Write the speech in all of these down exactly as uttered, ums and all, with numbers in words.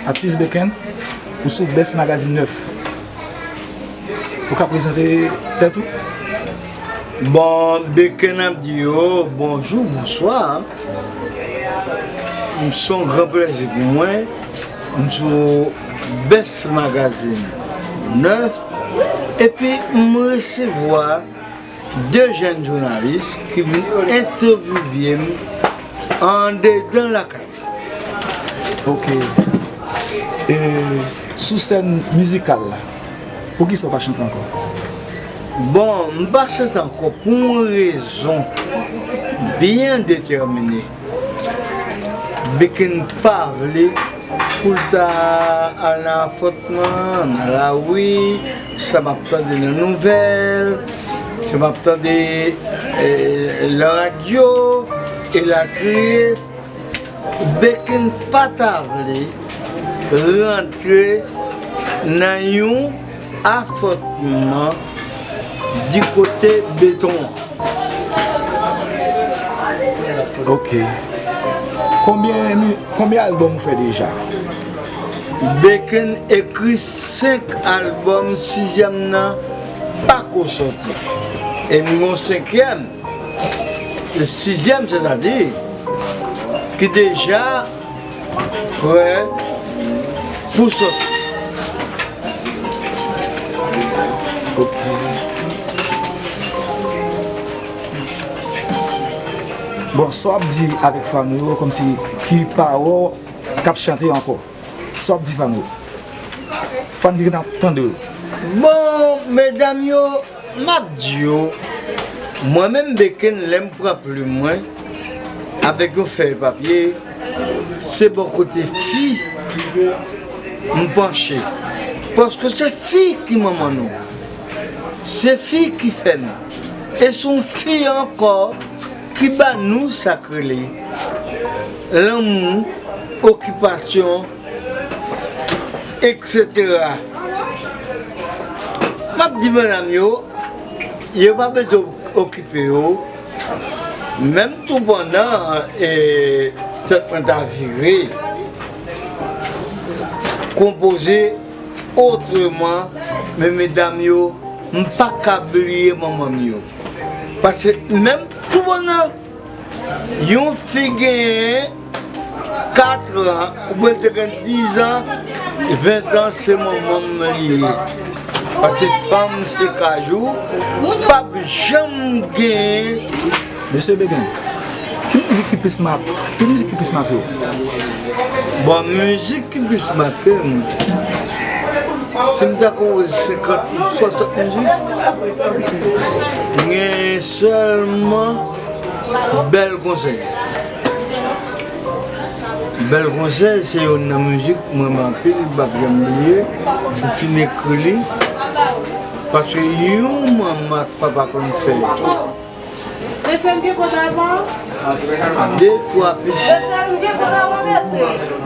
Atis Beken, ou sou Best Magazine nèf. Ou ka prezante tèt ou? Bon, Beken ap di yo bonjou, bonswa. M se yon gran plèzi pou mwen. M sou Best Magazine nèf. Epi m resevwa de jèn jounalis ki vin entèvyouve m andedan lakay. Ok. E, sou sèn mizikal la, poukisa w pa chante ankò? Bon, m pa chante ankò pou yon rezon byen detèmine. Beken pa vle pou l ta al nan afwontman, nan lari, sa m ap tande nan nouvèl, sa m ap tande, eh, nan radyo, elatriye. Beken pa ta vle rantre nan yon afwontman di kote beton an. Ok. Konbyen mi-, konbyen albòm ou fè deja? Beken ekri senk albòm, sizyèm nan pako sòti. E m gen yon senkyèm, sizyèm, sètadi, ki deja prè pou sòti. Ok. Bon, sa w ap di avèk fan ou yo, kòmsi ki pa wè w k ap chante ankò? Sa w ap di fan ou yo? Fan ki gentan ap tande w yo. Bon, medam yo, m ap di yo, mwen menm Beken, lè m pran plim mwen, avèk yon fèy papye, se bò kote fi m panche. Paske se fi ki manman nou. Se fi ki fè nou. E se yon fi ankò ki ba nou sa k rele lanmou, okipasyon, etsetera. M ap di medam yo, yo pa bezwen okipe yo, menm tou pandan, e, tèt mwen ta vire, konpoze otreman, men medam yo, m pa ka bliye manman m yo. Paske menm tou pandan yon fi genyen kat an, oubyen l te gen diz an, ven an, se manman m li ye. Paske fanm se kajou, p ap janm genyen. Mesye Beken, ki mizik ki plis ma-, ki mizik ki plis make w? Bon, mizik ki plis make m, si m ta konpoze senkant pou swasant mizik, m gen sèlman Bèl Konsèy. Bèl Konsèy se youn nan mizik mwen renmen anpil, m p ap janm bliye. M fin ekri li. Paske yon manman ak papa konn fè. Mesye, m gen kont avan. De, twa pitit. Mesye, m gen kont avan, mesye.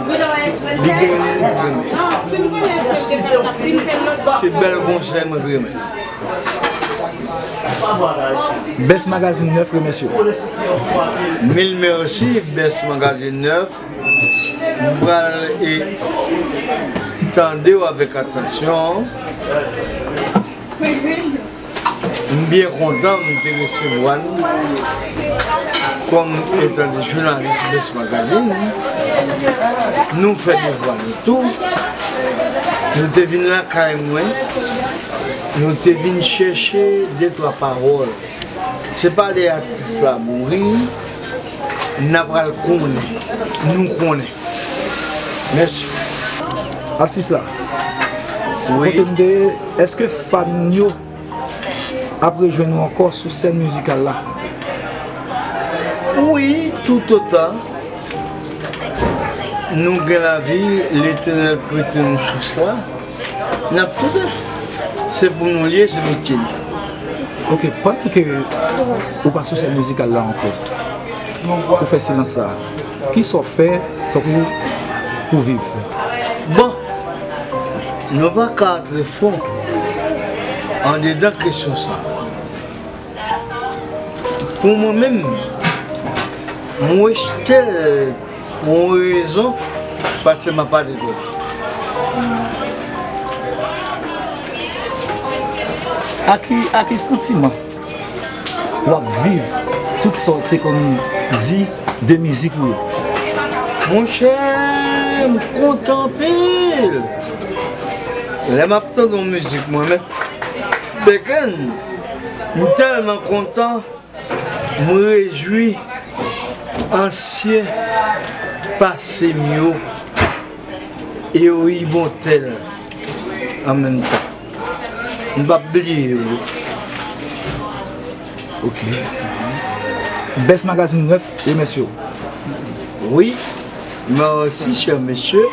Li gen yon li renmen. Non, si m konnen espè l te fè l, t ap vin fè l lòt bò. Se Bèl Konsèy mwen renmen. Best Magazine nèf remèsye w. Mil mèsi, Best Magazine nèf. M pral, e, tande w avèk atansyon. M byen kontan m te resevwa n kòm etan de jounalis Best Magazine. Nou fè devwa nou tou. Nou te vin lakay mwen. Nou te vin chèche de twa pawòl. Se pa lè atis la mouri, n a pral konnen. Nou konnen. Mèsi. Atis la. Wi. Kote m te ye, èske fan yo ap rejwenn ou ankò sou sèn mizikal la? Wi, toutotan nou gen lavi, Letènèl prete nou chans la, n ap tounen. Se pou nou l ye, se metye n. Ok, pandan ke ou pa sou sèn mizikal la ankò, ou fè silans sa a, kisa w fè tankou pou viv? Bon, nou pa ka antre fon andedan kesyon sa a. Pou mwen menm, m rejte l pou yon rezon, paske m ap pale twòp. Ak ki, ak ki santiman w ap viv tout sa w te konn di de mizik ou yo? Monchè, m kontan anpil. Lè m ap tande yon mizik mwen menm, Peken, m tèlman kontan, m rejwi ansyen pase m yo e yo imòtèl an menm tan. M p ap bliye yo. Ok. Best Magazine neuf remèsye w. Wi, mèsi, chè mesye.